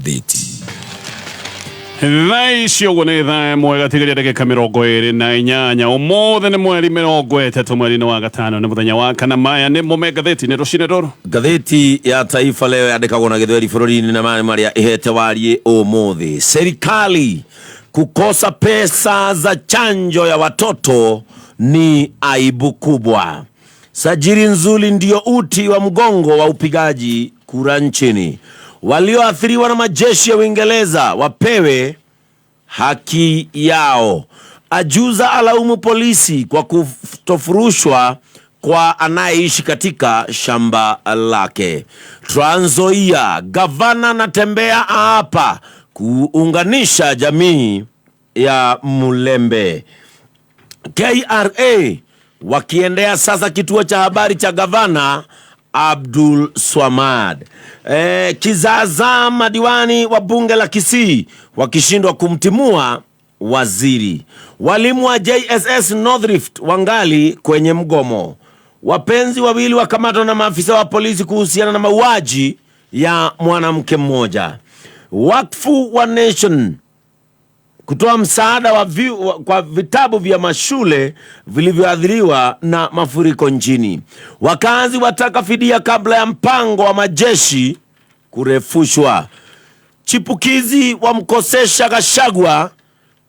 Ngathĩti. Thaa ici ũguo nĩ thaa ĩmwe gatigaria ndagĩka 28. Ũmũthĩ nĩ mweri 30 mweri-inĩ wa gatano, nĩ mũthenya wa kana. Maya nĩ mo me ngathĩti-inĩ rũcinĩ rũrũ. Ngathĩti ya Taifa Leo yandĩkagwo na gĩthweri bũrũri-inĩ na maya nĩ marĩa ĩhete wariĩ ũmũthĩ. Serikali kukosa pesa za chanjo ya watoto ni aibu kubwa. Sajili nzuri ndio uti wa mgongo wa upigaji kura nchini. Walioathiriwa na majeshi ya Uingereza wapewe haki yao. Ajuza alaumu polisi kwa kutofurushwa kwa anayeishi katika shamba lake. Trans Nzoia, gavana Natembeya aapa kuunganisha jamii ya Mulembe. KRA wakiendea sasa kituo cha habari cha gavana Abdul Swamad. Kizaazaa madiwani wa bunge la Kisii wakishindwa kumtimua waziri. Walimu wa JSS North Rift wangali kwenye mgomo. Wapenzi wawili wakamatwa na maafisa wa polisi kuhusiana na mauaji ya mwanamke mmoja. Wakfu wa Nation kutoa msaada kwa vitabu vya mashule vilivyoathiriwa na mafuriko nchini. Wakazi wataka fidia kabla ya mpango wa majeshi kurefushwa. Chipukizi wamkosesha Gachagua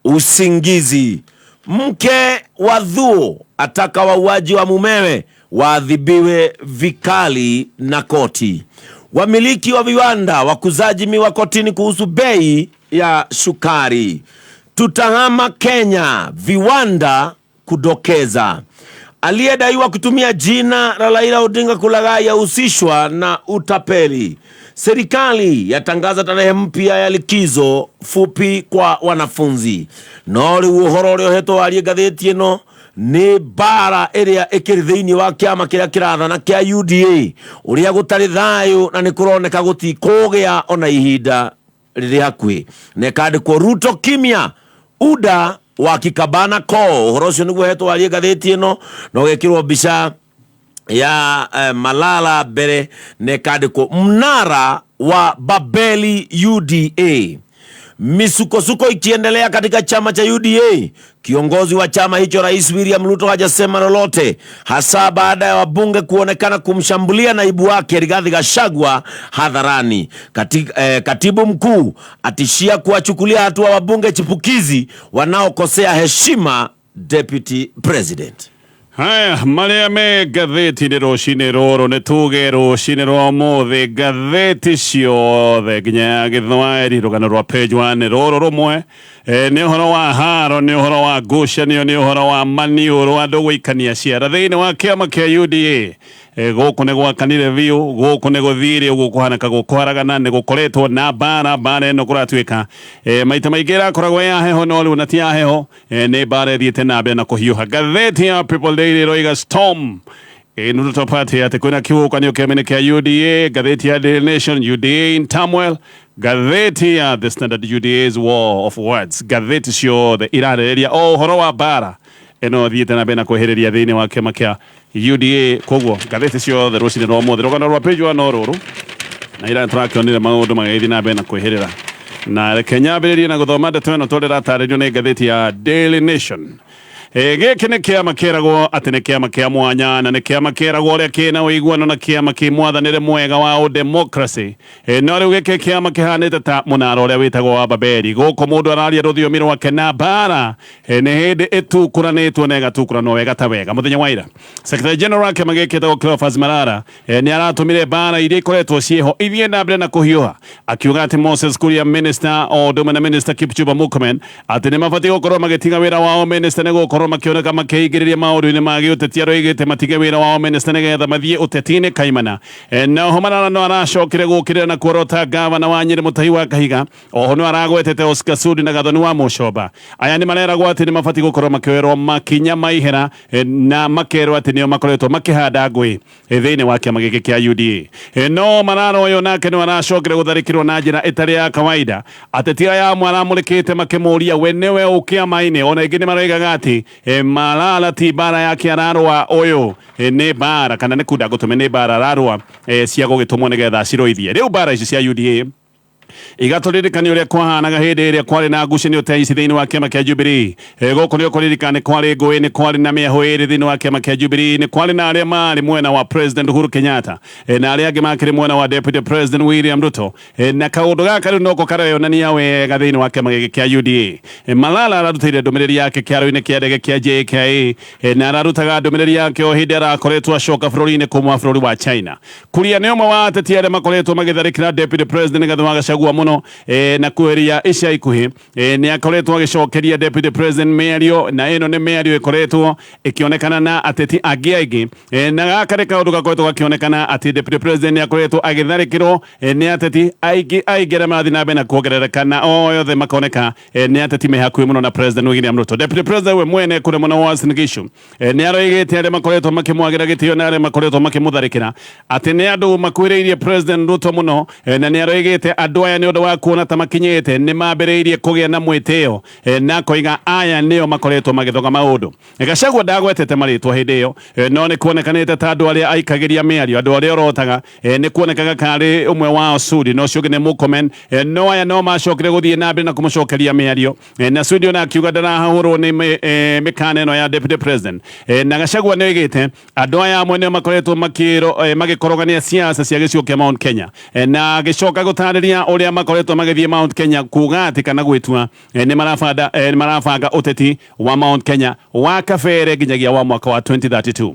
usingizi. Mke wa Thuo ataka wauaji wa mumewe waadhibiwe vikali na koti. Wamiliki wa viwanda wakuzaji miwa kotini kuhusu bei ya sukari. Tutahama Kenya, viwanda kudokeza. Aliyedaiwa kutumia jina la Raila Odinga kulaghai ahusishwa na utapeli. Serikali yatangaza tarehe mpya ya likizo fupi kwa wanafunzi. No rĩu ũhoro ũrĩa ũhetwo warie ngathĩti ĩno nĩ mbara ĩrĩa ĩkĩrĩ thĩinĩ wa kĩama kĩrĩa kĩrathana kĩa UDA, ũrĩa gũtarĩ thayũ na nĩ kũroneka gũtikũgĩa ona ihinda rĩrĩ hakuhĩ, na ĩkandĩkwo Ruto kimya UDA wa kikabana ko. Ũhoro ũcio nĩguo hetwo warie ngathĩti ĩno, na ũgekĩrwo mbica ya Malala mbere na ĩkandĩkwo mnara wa Babeli UDA. Misukosuko ikiendelea katika chama cha UDA, kiongozi wa chama hicho Rais William Ruto hajasema lolote, hasa baada ya wabunge kuonekana kumshambulia naibu wake Rigathi Gachagua hadharani. Katibu mkuu atishia kuwachukulia hatua wabunge chipukizi wanaokosea heshima deputy president. Haya marĩa me ngathĩti-inĩ rũcinĩ rũrũ, nĩ tuge rũcinĩ rwa ũmũthĩ ngathĩti ciothe nginya ya gĩthwaĩri, rũgano rwa page 1 rũrũ rũmwe. Nĩ ũhoro wa haro, nĩ ũhoro wa ngucanio, nĩ ũhoro wa maniũrũ, andũ gũikania ciara thĩinĩ wa kĩama kĩa UDA. Gũkũ nĩ gwakanire biũ, gũkũ nĩ gũthire ũguo kũhanaka gũkwaragana, nĩ gũkoretwo na mbara. Mbara ĩno kũratuĩka maita maingĩ ĩrakoragwo ya heho, no rĩu na ti ya heho, nĩ mbara ĩthiĩte na mbere na kũhiũha. Ngathĩti ya People Daily ĩroiga storm in Ruto Party, atĩ kwĩna kĩhuhũkanio kĩama-inĩ kĩa UDA. Ngathĩti ya Daily Nation, UDA in turmoil. Ngathĩti ya The Standard, UDA's war of words. Ngathĩti ciothe irarĩrĩria o ũhoro wa mbara ĩno thiĩte na mbere na kwĩhĩrĩria thĩinĩ wa kĩama kĩa UDA. Koguo ngathĩti ciothe rũcinĩ rwa ũmũthĩ, rũgano rwa page 1 no rũrũ, na ira tũrakĩonire maũndũ magĩthiĩ na mbere na kwĩhĩrĩra. Na reke nyambĩrĩrie na gũthoma ndeto ĩno tondũ ĩratarĩrio nĩ ngathĩti ya Daily Nation. Gĩkĩ nĩ kĩama kĩragwo atĩ nĩ kĩama kĩa mwanya, na nĩ kĩama kĩragwo ũrĩa kĩna ũiguano na kĩama kĩ mwathanĩre mwega wa ũdemocracy. No rĩu gĩkĩ kĩama kĩhanĩte ta mũnara ũrĩa wĩtagwo wa Babeli. Gũkũ mũndũ araria rũthiomi rwake na mbara nĩ hĩndĩ ĩtukũranĩtwo na ĩgatukũranwo wega ta wega. Mũthenya wa ira, Secretary General wa kĩama gĩkĩ etagwo Cleophas Malala nĩ aratũmire mbara iria ikoretwo ciĩho ithiĩ na mbere na kũhiũha, akiuga atĩ Moses Kuria minister o ũndũ ũmwe na minister Kipchumba Murkomen atĩ nĩ mabatiĩ gũkorwo magĩtiga wĩra wao minister nĩ gũkorwo makĩoneka makĩingĩrĩria maũndũ-inĩ ma gĩũteti. Aroigĩte matige wĩra wao minister nĩgetha mathiĩ ũteti-inĩ kaimana. Na oho Malala no aracokire gũkĩrĩra na kuorota gavana wa Nyĩrĩ Mũtahi wa Kahiga. Oho no aragwetete Oscar Sudi na Gathoni wa Mũcomba. Aya nĩ mareragwo atĩ nĩ mabatiĩ gũkorwo makĩoerwo makinya ma ihera, na makerwo atĩ nĩo makoretwo makĩhanda ngũĩ thĩinĩ wa kĩama gĩkĩ kĩa UDA. No Malala ũyũ nake nĩ aracokire gũtharĩkĩrwo na njĩra ĩtarĩ ya kawaida. Ateti aya amwe aramũrĩkĩte makĩmũria we nĩwe ũ kĩama-inĩ. Ona ingĩ nĩ maroigaga atĩ Malala ti mbara yake ararũa, ũyũ nĩ mbara kana nĩ kunda ngũtũme, nĩ mbara ararũa cia gũgĩtũmwo nĩgetha ciroithie. Rĩu mbara ici cia UDA Igatũririkania ũrĩa kwahanaga hĩndĩ ĩrĩa kwarĩ na ngucanio ta ici thĩinĩ wa kĩama kĩa Jubilee. Gũkũ nĩ ũkũririkana nĩ kwarĩ ngũĩ, nĩ kwarĩ na mĩahũ ĩrĩ thĩinĩ wa kĩama kĩa Jubilee, nĩ kwarĩ na arĩa marĩ mwena wa President Uhuru Kenyatta na arĩa angĩ makĩrĩ mwena wa Deputy President William Ruto. Na kaũndũ gaka rĩu noko kareyonania wega thĩinĩ wa kĩama gĩkĩ kĩa UDA. Malala ararutĩire ndũmĩrĩri yake kĩharo-inĩ kĩa ndege kĩa JKIA na ararutaga ndũmĩrĩri yake o hĩndĩ arakoretwo acoka bũrũri-inĩ kuma bũrũri wa China. Kuria nĩ ũmwe wa ateti arĩa makoretwo magĩtharĩkĩra Deputy President Rigathi wa Gachagua mũno na kweheria ica ikuhĩ nĩ akoretwo agĩcokeria Deputy President mĩario, na ĩno nĩ mĩario ĩkoretwo ĩkĩonekana na ateti angĩ aingĩ na gaka nĩ kaũndũ gakoretwo gakĩonekana atĩ Deputy President nĩ akoretwo agĩtharĩkĩrwo nĩ ateti aingĩ aingĩ arĩa marathiĩ na mbere na kuongerereka na othe makoneka nĩ ateti me hakuhĩ mũno na President William Ruto. Deputy President we mwene kũrĩa mwena wa Uasin Gishu nĩ aroigĩte arĩa makoretwo makĩmwagĩra gĩtĩo na arĩa makoretwo makĩmũtharĩkĩra atĩ nĩ andũ makuhĩrĩirie President Ruto mũno na nĩ aroigĩte andũ aya nĩ ũndũ wa kuona ta makinyĩte nĩ mambĩrĩirie kũgĩa na mwĩtĩo na akoiga aya nĩo makoretwo magĩthoga maũndũ. Gachagua ndagwetete marĩtwa hĩndĩ ĩyo no nĩ kuonekanĩte ta andũ arĩa aikagĩria mĩario, andũ arĩa orotaga nĩ kuonekaga karĩ ũmwe wao Sudi na ũcio ũngĩ nĩ Murkomen, no aya no macokire gũthiĩ na mbere na kũmũcokeria mĩario na Sudi ona akiuga ndarahũrwo nĩ mĩkana ĩno ya Deputy President na Gachagua nĩ oigĩte andũ aya amwe nĩo makoretwo magĩkorogania siasa cia gĩcigo kĩa Mount Kenya na agĩcoka gũtarĩria ũrĩa makoretwo magĩthiĩ Mount Kenya kuga atĩ kana gwĩtua nĩ marabanga ũteti wa Mount Kenya wa kabere nginyagia wa mwaka wa 2032.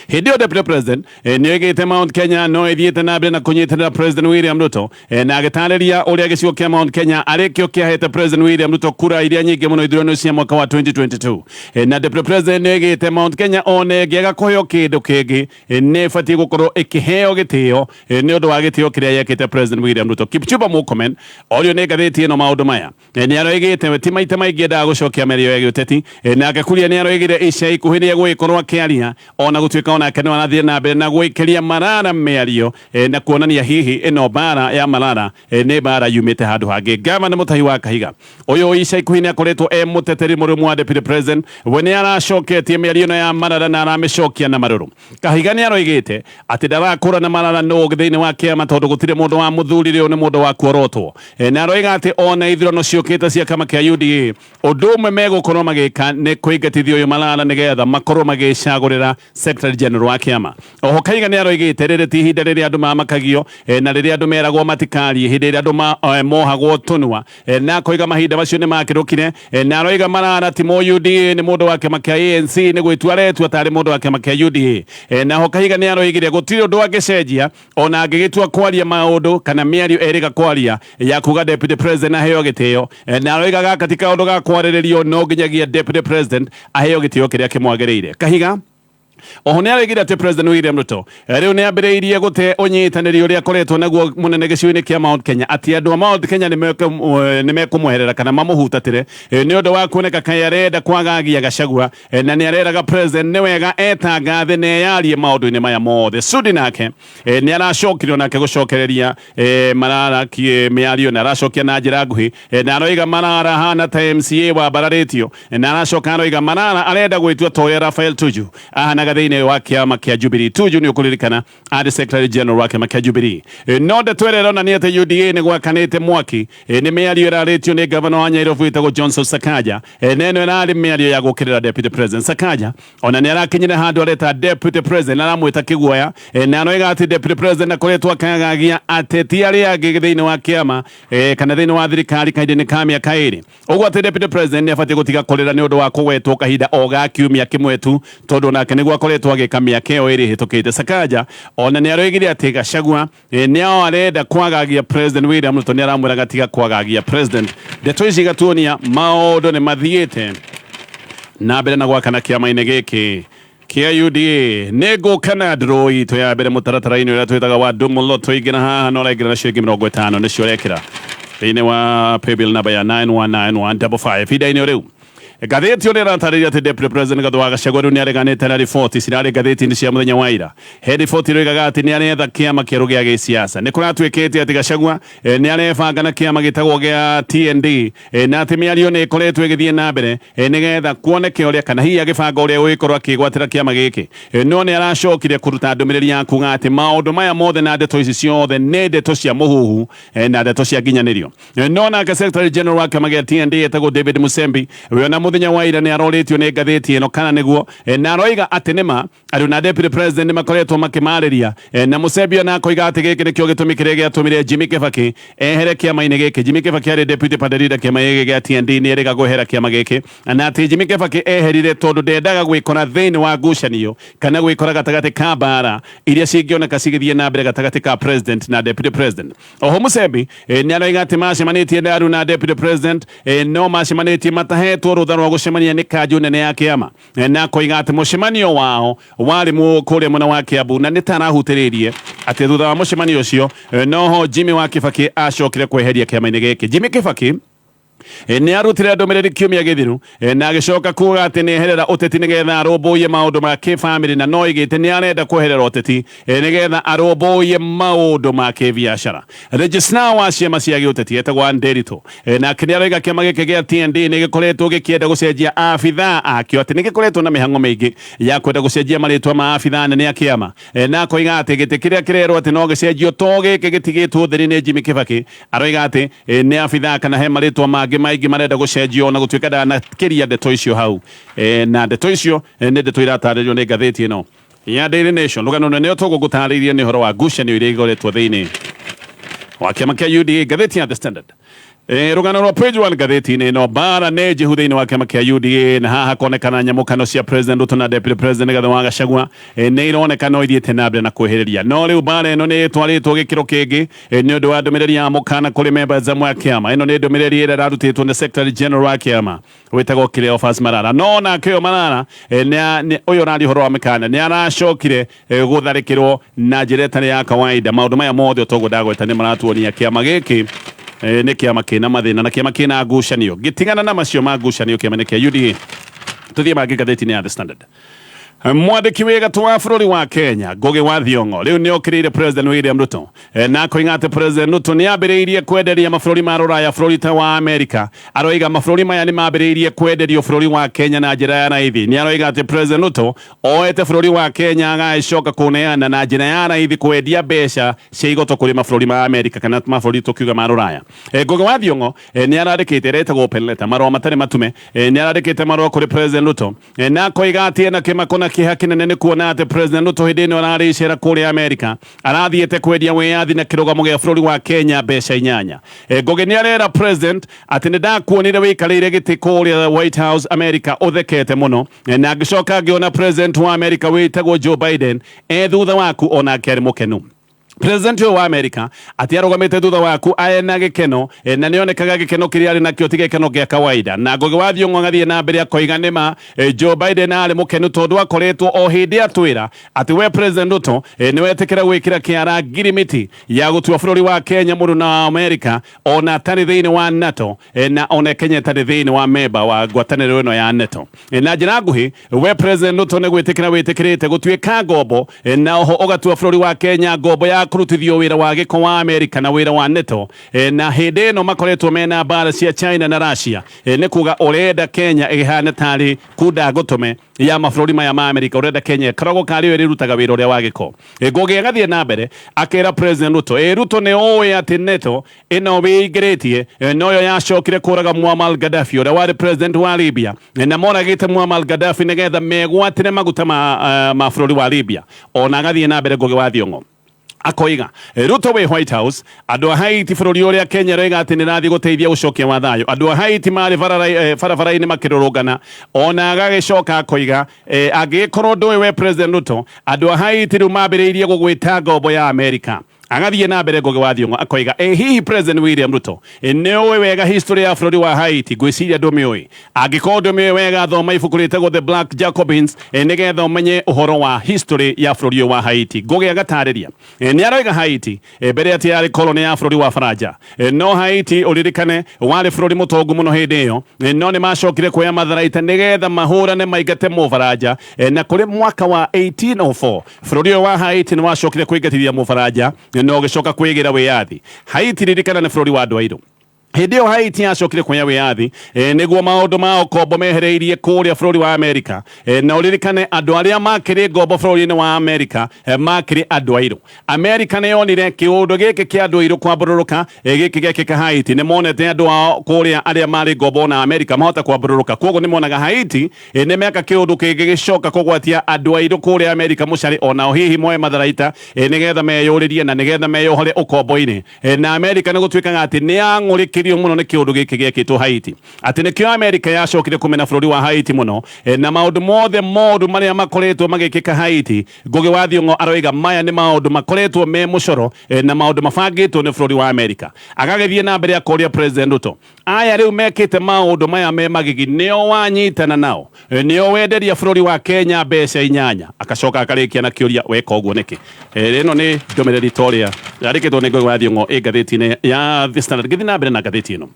Hĩndĩ ĩyo Deputy President nĩ oigĩte Mount Kenya no ĩthiĩte na mbere na kũnyitĩrĩra President William Ruto na agĩtarĩria ũrĩa gĩcigo kĩa Mount Kenya arĩ kĩo kĩahete President William Ruto kura iria nyingĩ mũno ithurano cia mwaka wa 2022 na Deputy President nĩ oigĩte Mount Kenya ona ĩngĩaga kũheo kĩndũ kĩngĩ nĩ ĩbatiĩ gũkorwo ĩkĩheo gĩtĩo nĩ ũndũ wa gĩtĩo kĩrĩa yekĩte President William Ruto. Kipchumba Murkomen orio nĩ ngathĩti ĩno maũndũ maya nĩ aroigĩte we ti maita maingĩ endaga gũcokia mĩario ya gĩũteti nake Kuria nĩ aroigire ica ikuhĩ nĩ egũgĩkorwo akĩaria ona gũtuĩka onake no arathiĩ na mbere na gwĩkĩria Malala mĩario na kuonania hihi ĩno mbara ya Malala nĩ mbara yumĩte handũ hangĩ. Gavana Mutahi wa Kahiga ũyũ ica ikuhĩ nĩ akoretwo e mũteteri mũrũmu wa Deputy President, we nĩ aracoketie mĩario ĩno ya Malala na aramĩcokia na marũrũ. Kahiga nĩ aroigĩte atĩ ndarakũrana Malala nũ thĩinĩ wa kĩama tondũ gũtirĩ mũndũ wa mũthurire, ũyũ nĩ mũndũ wa kuorotwo na aroiga atĩ ona ithurano ciũkĩte cia kĩama kĩa UDA ũndũ ũmwe megũkorwo magĩka nĩ kũingatithia ũyũ Malala nĩgetha makorwo magĩcagũrĩra Secretary General wa kĩama. Oho Kahiga nĩ aroigĩte rĩrĩ ti ihinda rĩrĩa andũ mamakagio na rĩrĩa andũ meragwo matikarie, hĩndĩ ĩrĩa andũ mohagwo tũnua na akoiga mahinda macio nĩ makĩrũkire na aroiga Malala ti mũ UDA nĩ mũndũ wa kĩama kĩa ANC nĩ gwĩtua aretua tarĩ mũndũ wa kĩama kĩa UDA naho Kahiga nĩ aroigire gũtirĩ ũndũ angĩcenjia ona angĩgĩtua kwaria maũndũ kana mĩario erĩga kwaria ya kuga Deputy President aheo gĩtĩo na aroiga gaka ti kaũndũ ga kwarĩrĩrio no nginyagia Deputy President aheo gĩtĩo kĩrĩa kĩmwagĩrĩire. Kahiga oho nĩ aroigire atĩ President William Ruto rĩu nĩ ambĩrĩirie gũte ũnyitanĩri ũrĩa akoretwo naguo mũnene gĩcigo-inĩ kĩa Mount Kenya atĩ andũ a Mount Kenya nĩ mekũmweherera kana mamũhutatĩre nĩ ũndũ wa kuoneka kaĩ arenda kwagagia Gachagua na nĩ areraga President nĩ wega etangathe na eyarie maũndũ-inĩ maya mothe. Sudi nake nĩ aracokire onake gũcokereria Malala mĩario na aracokia na njĩra nguhĩ na aroiga Malala hana ta MCA wambararĩtio na aracoka aroiga Malala arenda gwĩtua ta ũrĩa Raphael Tuju ahanaga thĩinĩ wa kĩama kĩa Jubilee. Tuju nĩ ũkũririkana arĩ Secretary General wa kĩama kĩa Jubilee. No ndeto ĩrĩa ĩronania atĩ UDA nĩ gwakanĩte mwaki nĩ mĩario ĩrarĩtio nĩ gavana wa Nyairobi wĩtagwo Johnson Sakaja na ĩno ĩrarĩ mĩario ya gũkĩrĩra Deputy President Sakaja ona nĩ arakinyire handũ areta Deputy President aramwĩta kĩguoya na aroiga atĩ Deputy President akoretwo akagagia ateti arĩa angĩ thĩinĩ wa kĩama kana thĩinĩ wa thirikari kahinda-inĩ ka mĩaka ĩrĩ, ũguo atĩ Deputy President nĩ abatiĩ gũtiga kũrĩra nĩ ũndũ wa kũgwetwo kahinda o ga kiumia kĩmwe tu tondũ nake nĩguo akoretwo agĩka mĩaka ĩyo ĩrĩ ĩhĩtũkĩte. Sakaja ona nĩ aroigire atĩ Gachagua nĩ ao arenda kwagagia President William Ruto nĩ aramwĩraga tiga kwagagia President. Ndeto ici igatuonia maũndũ nĩ mathiĩte na mbere na gwakana kĩama-inĩ gĩkĩ kĩa UDA. Nĩ ngũka na draw itũ ya mbere mũtaratara-inĩ ũrĩa twĩtaga wa Ndumulo. Tũingĩra haha na ũraingĩra na ciringi 50 nĩcio ũrekĩra thĩinĩ wa paybill namba ya 919155 ihinda-inĩ rĩu. Ngathĩti ĩyo nĩĩratarĩria atĩ Deputy President Rigathĩ wa Gachagua rĩu nĩareganĩte na riboti cirarĩ ngathĩti-inĩ cia mũthenya wa ira. He riboti ĩroigaga atĩ nĩaretha kĩama kĩerũ gĩa gĩsiasa. Nĩ kũratuĩkĩte atĩ Gachagua nĩarebanga na kĩama gĩtagwo gĩa TND na atĩ mĩario nĩ ĩkoretwo ĩgĩthiĩ na mbere nĩgetha kuoneke ũrĩa kana hihi agĩbanga ũrĩa egũgĩkorwo akĩgwatĩra kĩama gĩkĩ. No nĩ aracokire kũruta ndũmĩrĩri ya kuga atĩ maũndũ maya mothe na ndeto ici ciothe nĩ ndeto cia mũhuhu na ndeto cia nginyanĩrio. No nake Secretary General wa kĩama gĩa TND etagwo David Musembi we ona mũthenya wa ira nĩ arorĩtio nĩ ngathĩti ĩno kana nĩguo, na aroiga atĩ nĩma andũ na Deputy President nĩ makoretwo makĩmarĩria, na Musembi ona akoiga atĩ gĩkĩ nĩkĩo gĩtũmi kĩrĩa gĩatũmire Jimmy Kibaki ehere kĩama-inĩ gĩkĩ. Jimmy Kibaki arĩ Deputy Party Leader kĩama gĩkĩ gĩa TND nĩ erĩga kwehera kĩama gĩkĩ, na atĩ Jimmy Kibaki eherire tondũ ndendaga gwĩkora thĩinĩ wa ngucanio kana gwĩkora gatagatĩ ka mbara iria cingĩoneka cigĩthiĩ na mbere gatagatĩ ka President na Deputy President. Oho Musembi nĩ aroiga atĩ macemanĩtie na Aruna Deputy President, no macemanĩtie matahetwo rũtha rwa gũcemania nĩ kanjũ nene ya kĩama, na akoiga atĩ mũcemanio wao warĩ kũrĩa mwena wa Kiambu na nĩ ta arahutĩrĩirie atĩ thutha wa mũcemanio ũcio noho Jimmy wa Kibaki acokire kweheria kĩama-inĩ gĩkĩ. Jimmy Kibaki nĩ arutire ndũmĩrĩri kiumia gĩthiru, na agĩcoka kuga atĩ nĩ eherera ũteti nĩgetha arũmbũiye maũndũ ma kĩbamĩrĩ, na no oigĩte nĩ arenda kweherera ũteti nĩgetha arũmbũiye maũndũ ma kĩbiacara. Registrar wa ciama cia gĩũteti etagwo Ann Nderitu, nake nĩ aroiga kĩama gĩkĩ gĩa TND nĩ gĩkoretwo gĩkĩenda gũcenjia abithaa akĩo, atĩ nĩ gĩkoretwo na mĩhang'o mĩingĩ ya kwenda gũcenjia marĩtwa ma abithaa anene a kĩama, na akoiga atĩ gĩtĩ kĩrĩa kĩrerwo atĩ no gĩcenjio to gĩkĩ gĩtigĩtwo ũtheri nĩ Jimmy Kibaki. Aroiga atĩ nĩ abithaa kana he marĩtwa mangĩ maingĩ marenda gũcenjio, ona gũtuĩka ndanakĩria ndeto icio hau. Na ndeto icio nĩ ndeto iratarĩrio nĩ ngathĩti ĩno ya Daily Nation. Rũgano rũnene ũtoguo ngũtarĩirie nĩ ũhoro wa ngucanio iria igoretwo thĩinĩ wa kĩama kĩa UDA, ngathĩti ya The Standard. Rũgano rwa page 1 ngathĩti-inĩ ĩno, mbara nĩ njĩhu thĩinĩ wa kĩama kĩa UDA, na haha konekana nyamũkano cia President Ruto na Deputy President Rigathĩ wa Gachagua nĩ ironeka no ithiĩte na mbere na kwĩhĩrĩria, no rĩu mbara ĩno nĩ ĩtwarĩtwo gĩkĩro kĩngĩ nĩ ũndũ wa ndũmĩrĩri ya mũkana kũrĩ members amwe a kĩama. Ĩno nĩ ndũmĩrĩri ĩrĩa ĩrarutĩtwo nĩ Secretary General wa kĩama wĩtagwo Cleophas Malala. No nake ũyũ Malala, ũyũ ũraria ũhoro wa mĩkana, nĩ aracokire gũtharĩkĩrwo na njĩra ĩtarĩ ya kawaida. Maũndũ maya mothe otoguo ndagweta nĩ maratuonia kĩama gĩkĩ nĩ kĩama kĩna mathĩna na kĩama kĩna ngucanio. Ngĩtigana na macio ma ngucanio kĩama-inĩ kĩa UDA, tũthiĩ mangĩ ngathĩti-inĩ ya The Standard. Mwandĩki wĩ gatũ wa bũrũri wa Kenya Ngugi wa Thiong'o rĩu nĩ okĩrĩire President William Ruto, na akoiga atĩ President Ruto nĩ ambĩrĩirie kwenderia mabũrũri ma rũraya, bũrũri ta wa Amerika. Aroiga mabũrũri maya nĩ mambĩrĩirie kwenderio bũrũri wa Kenya na njĩra ya raithi. Nĩ aroiga atĩ President Ruto oete bũrũri wa Kenya agagĩcoka kũneana na njĩra ya raithi, kwendia mbeca cia igoto kũrĩ mabũrũri ma Amerika kana mabũrũri tũkiuga ma rũraya. Ngugi wa Thiong'o nĩ arandĩkĩte ĩrĩa ĩtagwo open letter, marũa matarĩ matume. Nĩ arandĩkĩte marũa kũrĩ President Ruto, na akoiga atĩ ena kĩmako na kĩeha kĩnene nĩ kuona atĩ President Ruto hĩndĩ ĩno ararĩ icera kũrĩa Amerika arathiĩte kwendia wĩyathi na kĩrũgamo gĩa bũrũri wa Kenya mbeca inyanya. Ngugi nĩ arera President atĩ nĩ ndakuonire wĩikarĩire gĩtĩ kũrĩa White House America ũthekete mũno, na ngĩcoka ngĩona President wa America wĩtagwo Joe Biden e thutha waku onake arĩ mũkenu. President ũyũ wa America atĩ arũgamĩte thutha waku ena gĩkeno, na nĩonekaga gĩkeno kĩrĩa arĩ nakĩo ti gĩkeno kĩa kawaida. Na Ngugi wa Thiong'o agathiĩ na mbere akoiga nĩma Joe Biden arĩ mũkenu tondũ akoretwo o hĩndĩ atwĩra atĩ we President Ruto nĩ wetĩkĩra gwĩkĩra kĩara ngirimiti ya gũtua bũrũri wa Kenya mũrũ na America ona atarĩ thĩinĩ wa NATO, na ona Kenya ĩtarĩ thĩinĩ wa memba wa ngwatanĩro ĩno ya NATO. Na njĩra nguhĩ, we President Ruto nĩ gwĩtĩkĩra wĩtĩkĩrĩte gũtuĩka ngombo, na oho ũgatua bũrũri wa Kenya ngombo ya kũrutithio wĩra wa gĩko wa Amerika na wĩra wa NATO, na hĩndĩ ĩno makoretwo mena mbara cia China na Russia. Nĩ kuga ũrenda Kenya ĩhane tarĩ kunda ngũtũme ya mabũrũri maya ma Amerika, ũrenda Kenya ĩkoragwo karĩ yo ĩrĩrutaga wĩra ũrĩa wa gĩko. Ngugi agathiĩ na mbere akera President Ruto, Ruto nĩ ũĩ atĩ NATO ĩno wĩingĩrĩtie noyo yacokire kũraga Muammar Gaddafi ũrĩa warĩ president wa Libya, na moragĩte Muammar Gaddafi nĩgetha megwatĩre maguta ma bũrũri wa Libya. Ona agathiĩ na mbere Ngugi wa Thiong'o akoiga Ruto wĩ White House, andũ a Haiti, bũrũri ũrĩa Kenya ĩroiga atĩ nĩ ĩrathiĩ gũteithia gũcokia wa thayũ, andũ a Haiti marĩ barabara-inĩ makĩrũrũngana. Ona agagĩcoka akoiga, angĩgĩkorwo ndũĩ we President Ruto, andũ a Haiti rĩu mambĩrĩirie gũgwĩta ngombo ya Amerika. Agathiĩ na mbere Ngugi wa Thiong'o akoiga, ĩ hihi President William Ruto nĩ ũĩ wega history ya bũrũri wa Haiti? Ngwĩciria ndũmĩũĩ. Angĩkorwo ndũmĩũĩ wega, thoma ibuku rĩtagwo The Black Jacobins nĩgetha ũmenye ũhoro wa history ya bũrũri ũyũ wa Haiti. Ngugi agatarĩria nĩ aroiga Haiti mbere atĩ yarĩ koloni ya bũrũri wa Faranja, no Haiti ũririkane warĩ bũrũri mũtongu mũno hĩndĩ ĩyo, no nĩ macokire kuoya matharaita nĩgetha mahũrane maingate Mũfaranja, na kũrĩ mwaka wa 1804 bũrũri ũyũ wa Haiti nĩ wacokire kũingatithia Mũfaranja na ũgĩcoka kwĩgĩra wĩyathi. Haiti ririkana nĩ bũrũri wa andũ airũ. Hĩndĩ ĩyo Haiti yacokire kuoya wĩyathi, nĩguo maũndũ ma ũkombo mehereirie kũrĩa bũrũri wa Amerika. Na ũririkane andũ arĩa makĩrĩ ngombo bũrũri-inĩ wa Amerika makĩrĩ andũ airũ. Amerika nĩ yonire kĩũndũ gĩkĩ kĩa andũ airũ kwambũrũrũka gĩkĩ gĩekĩka Haiti. Nĩ monete andũ ao kũrĩa arĩa marĩ ngombo na Amerika mahota kwambũrũrũka, kwoguo nĩ monaga Haiti nĩ meka kĩũndũ kĩngĩgĩcoka kũgwatia andũ airũ kũrĩa Amerika mũcarĩ, onao hihi moe matharaita nĩgetha meyũrĩrie na nĩgetha meyohore ũkombo-inĩ. Na Amerika nĩ gũtuĩkaga atĩ nĩ yang'ũrĩkĩrio mũno nĩ kĩũndũ gĩkĩ gĩekĩtwo Haiti, atĩ nĩkĩo Amerika yacokire kũmena bũrũri wa Haiti mũno, na maũndũ mothe moru marĩa makoretwo magĩkĩka Haiti. Ngugi wa Thiong'o aroiga maya nĩ maũndũ makoretwo me mũcoro na maũndũ mabangĩtwo nĩ bũrũri wa Amerika. Agagĩthiĩ na mbere akoria President Ruto, aya rĩu mekĩte maũndũ maya me magigi nĩo wanyitana nao, nĩo wenderia bũrũri wa Kenya mbeca inyanya? Akacoka akarĩkia na kĩũria, weka ũguo nĩkĩ? Ĩno nĩ ndũmĩrĩri ta ũrĩa yandĩkĩtwo nĩ Ngugi wa Thiong'o ĩ ngathĩti-inĩ ya The Standard. Ngĩthiĩ na mbere na ngathĩti ĩno,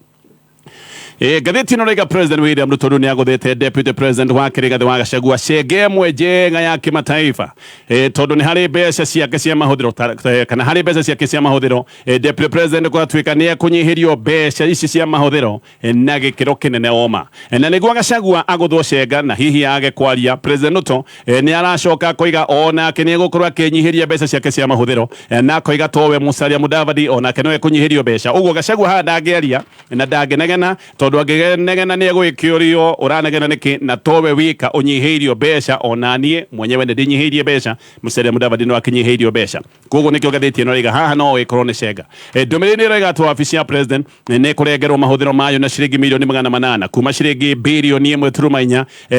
ngathĩti ĩno raiga President William Ruto rĩu nĩagũthĩte Deputy President wake Rigathĩ wa Gachagua cenge ĩmwe njega ya kĩmataifa, tondũ nĩ harĩ mbeca ciake cia mahũthĩro, kana harĩ mbeca ciake cia mahũthĩro, Deputy President kũratuĩka nĩ ekũnyihĩrio mbeca ici cia mahũthĩro na gĩkĩro kĩnene oma. Na nĩguo Gachagua agũthwo cenga na hihi age kwaria, President Ruto nĩ aracoka akoiga onake nĩ egũkorwo akĩnyihĩria mbeca ciake cia mahũthĩro, na akoiga towe Musalia Mudavadi onake no ekũnyihĩrio mbeca. Ũguo Gachagua haha ndangĩaria na ndangĩnegena, tondũ angĩnegena nĩ egũgĩkĩũrio ũranegena nĩkĩ, na towe wika ũnyihĩirio mbeca, ona niĩ mwenyewe nĩ ndĩnyihĩirie mbeca, Musalia Mudavadi no akĩnyihĩirio mbeca. Koguo nĩkĩo ngathĩti ĩno ĩraiga haha no ĩkorwo nĩ cenga. Ndũmĩrĩri nĩ ĩroiga atĩ wabici ya President nĩ ĩkũrengerwo mahũthĩro mayo na ciringi 800,000,000 kuma ciringi 1.4 birioni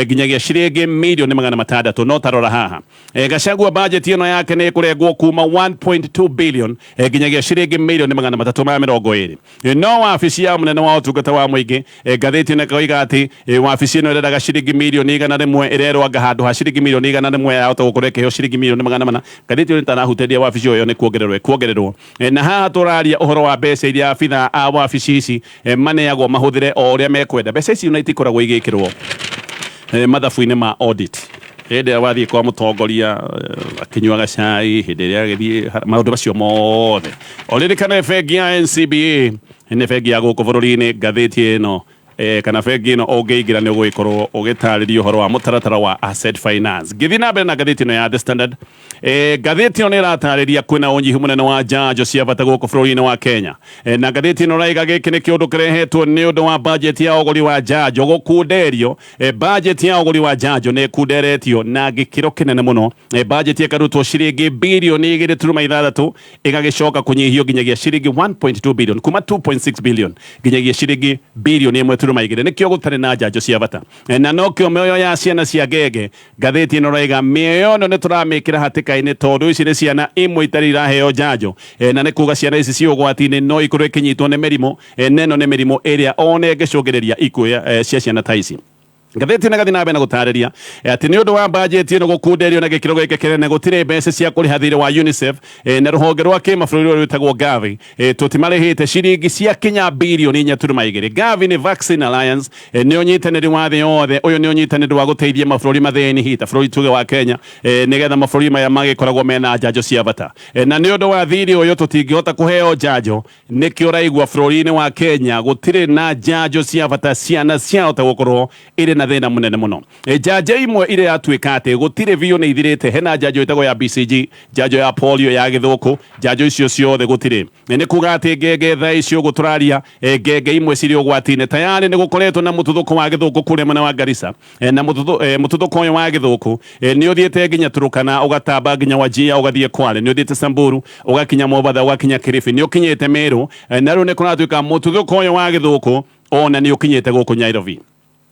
nginyagia ciringi 600,000,000. No tarora haha, Gachagua budget ĩno yake nĩ ĩkũrengwo kuma 1.2 billion nginyagia ciringi 320,000,000. No wabici ya mũnene wa ũtungata wa mũingĩ, ngathĩti ĩno ĩkoiga atĩ wabici ĩno ĩrendaga ciringi 100,000,000, ĩrerwo anga handũ ha ciringi 100,000,000 yahota gũkorwo ĩkĩheo ciringi 400,000. Ngathĩti ĩyo nĩtanahutĩria wabici ĩyo nĩ kuongererwo ĩkuongererwo. Na haha tũraria ũhoro wa mbeca iria abithaa a wabici ici maneagwo mahũthĩre o ũrĩa mekwenda. Mbeca ici ona itikoragwo igĩkĩrwo mathabu-inĩ ma audit. Hĩndĩ ĩrĩa wathiĩ kwa mũtongoria akĩnyuaga cai, hĩndĩ ĩrĩa agĩthiĩ, maũndũ macio mothe. Ũririkane bengi ya NCBA nĩ bengi ya gũkũ bũrũri-inĩ. Ngathĩti ĩno, kana bengi ĩno ũngĩingĩra nĩ ũgũgĩkorwo ũgĩtarĩrio ũhoro wa mũtaratara wa asset finance. Ngĩthiĩ na mbere na ngathĩti ĩno ya The Standard, ngathĩti ĩno nĩ ĩratarĩria kwĩna ũnyihu mũnene wa njanjo cia bata gũkũ bũrũri-inĩ wa Kenya. Na ngathĩti ĩno ĩraiga gĩkĩ nĩ kĩũndũ kĩrehetwo nĩ ũndũ wa budget ya ũgũri wa njanjo gũkunderio. Budget ya ũgũri wa njanjo nĩ ĩkunderetio na gĩkĩro kĩnene mũno. Budget ĩkarutwo ciringi 2.6 birioni ĩgagĩcoka kũnyihio nginyagia ciringi 1.2 billion, kuma 2.6 billion nginyagia ciringi 1.2 birioni. Nĩkĩo gũtarĩ na njanjo cia bata, na nokĩo mĩoyo ya ciana cia ngenge, ngathĩti ĩno ĩraiga mĩoyo ĩno nĩ tũramĩkĩra hatĩka-inĩ, tondũ ici nĩ ciana imwe itarĩ iraheo njanjo, na nĩ kuga ciana ici ci ũgwati-inĩ, no ikorwo ikĩnyitwo nĩ mĩrimũ, na ĩno nĩ mĩrimũ ĩrĩa ona ĩngĩcũngĩrĩria ikuũ cia ciana ta ici. Ngathĩti ĩno ĩgathiĩ na mbere na gũtarĩria atĩ nĩ ũndũ wa bajeti ĩno gũkunderio na gĩkĩro gĩkĩ kĩnene, gũtirĩ mbeca cia kũrĩha thirĩ wa UNICEF na rũhonge rwa kĩmabũrũri rũrĩa rwĩtagwo Gavi. Tũtimarĩhĩte ciringi cia kinya 4.2 birioni. Gavi nĩ Vaccine Alliance, nĩ ũnyitanĩri wa thĩ yothe. Ũyũ nĩ ũnyitanĩri wa gũteithia mabũrũri mathĩni, hihi ta bũrũri tuge wa Kenya, nĩgetha mabũrũri maya magĩkoragwo mena njanjo cia bata. Na nĩ ũndũ wa thirĩ ũyũ tũtingĩhota kũheo njanjo. Nĩkĩo ũraigua bũrũri-inĩ wa Kenya gũtirĩ na njanjo cia bata, ciana ciahota gũkorwo ĩrĩ na thĩna mũnene mũno. Njanjo imwe iria yatuĩka atĩ gũtirĩ biũ nĩ ithirĩte, hena njanjo ĩtagwo ya BCG, njanjo ya polio, ya gĩthũkũ, njanjo icio ciothe gũtirĩ. Nĩ kuga atĩ ngenge thaa ici ũguo tũraria, ngenge imwe cirĩ ũgwati-inĩ. Tayarĩ nĩ gũkoretwo na mũtuthũko wa gĩthũkũ kũrĩa mwena wa Garissa, na mũtuthũko ũyũ wa gĩthũkũ nĩ ũthiĩte nginya Turkana, ũgatamba nginya Wajir, ũgathiĩ Kwale, nĩ ũthiĩte Samburu, ũgakinya Mombatha, ũgakinya Kilifi, nĩ ũkinyĩte Meru, na rĩu nĩ kũratuĩka mũtuthũko ũyũ wa gĩthũkũ ona nĩ ũkinyĩte gũkũ Nairobi.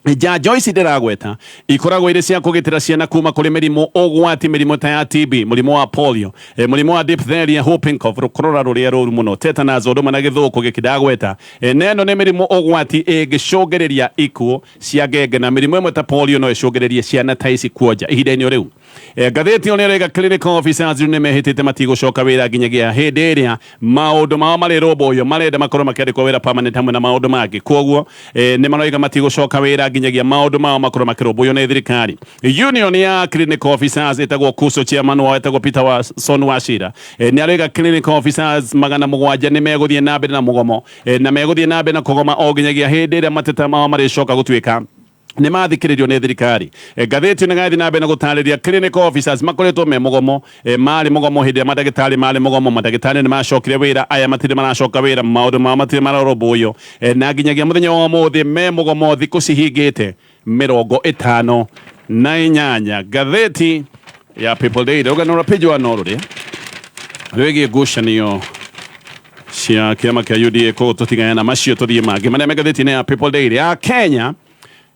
Njanjo ici ndĩragweta ikoragwo irĩ cia kũgitĩra ciana kuma kũrĩ mĩrimũ ũgwati, mĩrimũ ta ya TB, mũrimũ wa polio, mũrimũ wa diphtheria, whooping cough, rũkorora rũrĩa rũru mũno, tetanus, ũndũ ũmwe na gĩthũkũ gĩkĩ ndagweta. Na ĩno nĩ mĩrimũ ũgwati ĩngĩcũngĩrĩria ikuũ cia ngenge, na mĩrimũ ĩmwe ta polio no ĩcũngĩrĩrie ciana ta ici kuonja ihinda-inĩ o rĩu. Ngathĩti ĩyo nĩraiga clinical officers rĩu nĩmehĩtĩte matigũcoka wĩra nginyagia hĩndĩ ĩrĩa maũndũ mao marĩrũmbũiyo. Marenda makorwo makĩandĩkwo wĩra permanent hamwe na maũndũ mangĩ. Kwoguo nĩ maroiga matigũcoka wĩra nginyagia maũndũ mao makorwo makĩrũmbũiyo nĩ thirikari. Union ya clinical officers ĩtagwo KUSO, chairman wao ĩtagwo Peter Watson Wachira, nĩ aroiga clinical officers 700 nĩ megũthiĩ na mbere na mũgomo, na megũthiĩ na mbere na kũgoma o nginyagia hĩndĩ ĩrĩa mateta mao marĩcoka gũtuĩka nĩ mathikĩrĩrio nĩ thirikari. Ngathĩti nĩ gathiĩ na mbere na gũtarĩria clinical officers makoretwo me mũgomo, marĩ mũgomo hĩndĩ ĩrĩa mandagĩtarĩ marĩ mũgomo. Mandagĩtarĩ nĩ macokire wĩra, aya matirĩ maracoka wĩra, maũndũ mao matirĩ mararũmbũiyo, na nginyagia mũthenya wa ũmũthĩ me mũgomo thikũ cihingĩte 58. Ngathĩti ya People Daily, rũgano rwa page 1 no rũrĩa rwĩgiĩ ngucanio cia kĩama kĩa UDA. Koguo tũtigane na macio, tũthiĩ mangĩ marĩa me ngathĩti-inĩ ya People Daily ya Kenya.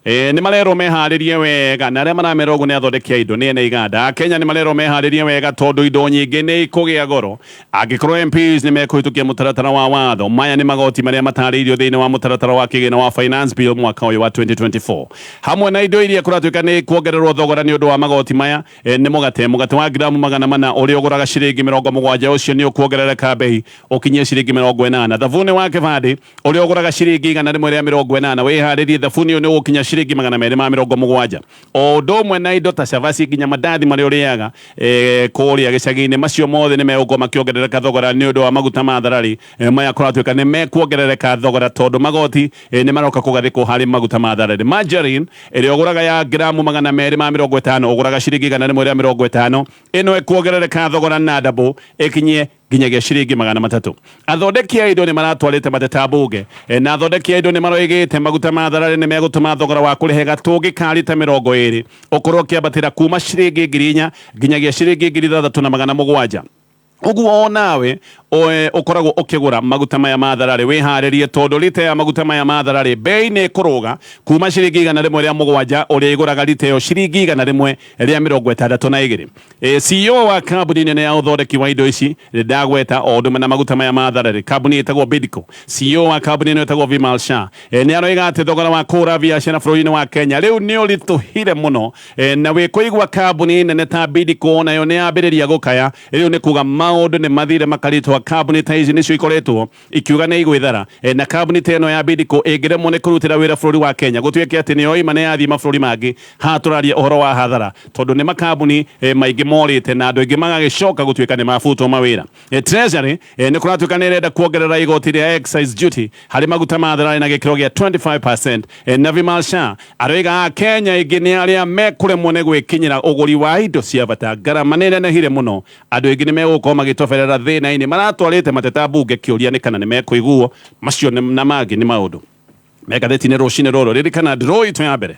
Nĩ marerwo meharĩrie wega, na arĩa maramera ũguo nĩ athondeki a indo, nĩ ene iganda. Akenya nĩ marerwo meharĩrie wega tondũ indo nyingĩ nĩ ikũgĩa goro angĩkorwo MPs nĩ mekũhĩtũkia mũtaratara wa watho. Maya nĩ magoti marĩa matarĩirio thĩinĩ wa mũtaratara wa kĩgĩna wa Finance Bill mwaka ũyũ wa 2024. Hamwe na indo iria kũratuĩka nĩ kuongererwo thogora nĩ ũndũ wa magoti maya, nĩ mũgate wa gramu 400 ũrĩa ũgũraga ciringi 70, ũcio nĩ ũkuongerereka bei ũkinyie ciringi 80. Thabuni wa kĩbandĩ ũrĩa ũgũraga ciringi 180, wĩharĩrie, thabuni ũyũ nĩ ũgũkinya ciringi 270. O ũndũ ũmwe na indo ta cabaci nginya mandathi marĩa ũrĩaga kũrĩa gĩcagi-inĩ, macio mothe nĩ megũkorwo makĩongerereka thogora nĩ ũndũ wa maguta ma tharari. Maya kũratuĩka nĩ mekuongerereka thogora tondũ magoti nĩ maroka kũgathĩkwo harĩ maguta ma tharari. Margarine ĩrĩa ũgũraga ya gramu 250, ũgũraga ciringi 150, ĩno ĩkuongerereka thogora na double ĩkinyie nginyagia ciringi 300. Athondeki a indo nĩ maratwarĩte mateta mbunge, na athondeki a indo nĩ maroigĩte maguta ma thararĩ nĩ megũtũma thogora wa kũrĩhe gatũngĩ ka rita 20 ũkorwo ũkĩambatĩra kuma ciringi 4,000 nginyagia ciringi 6,700. Ũguo o nawe ũkoragwo ũkĩgũra maguta maya ma thararĩ, wĩharĩrie tondũ rita ya maguta maya ma thararĩ bei nĩ ĩkũrũga kuma ciringi 107 ũrĩa ĩgũraga rita ĩyo ciringi 162. CEO wa kambuni nene ya ũthondeki wa indo ici ndagweta o ũndũ na maguta maya ma thararĩ, kambuni ĩtagwo Bidco, CEO wa kambuni ĩno ĩtagwo Vimal Shah, nĩ aroiga atĩ thogora wa kũhũra biacara bũrũri-inĩ wa Kenya rĩu nĩ ũritũhire mũno, na wĩkũigua kambuni nene ta Bidco nayo nĩ yambĩrĩria gũkaya. Rĩu nĩ kuga maũndũ nĩ mathire makaritũha. Kambuni ta ici nĩcio ikoretwo ikiuga nĩ igwĩthara, na kambuni ta ĩno ya Bidco ĩngĩremwo nĩ kũrutĩra wĩra bũrũri wa Kenya, gũtuĩke atĩ nĩyo ima nĩ yathiĩ mabũrũri mangĩ, haha tũraria ũhoro wa hathara tondũ nĩ makambuni maingĩ morĩte na andũ aingĩ magagĩcoka gũtuĩka nĩ mabutwo mawĩra. Treasury nĩ kũratuĩka nĩ ĩrenda kuongerera igoti rĩa excise duty harĩ maguta ma thararĩ na gĩkĩro gĩa 25%, na Vimal Shah aroiga Kenya aingĩ nĩ arĩa mekũremwo nĩ gwĩkinyĩra ũgũri wa indo cia bata. Ngarama nĩ ĩnenehire mũno, andũ aingĩ nĩ megũkorwo magĩtoberera thĩna-inĩ. Maratwarĩte mateta mbunge, kĩũria nĩ kana nĩ mekũiguo. Macio na mangĩ nĩ maũndũ me ngathĩti-inĩ rũcinĩ rũrũ. Ririkana draw itũ ya mbere.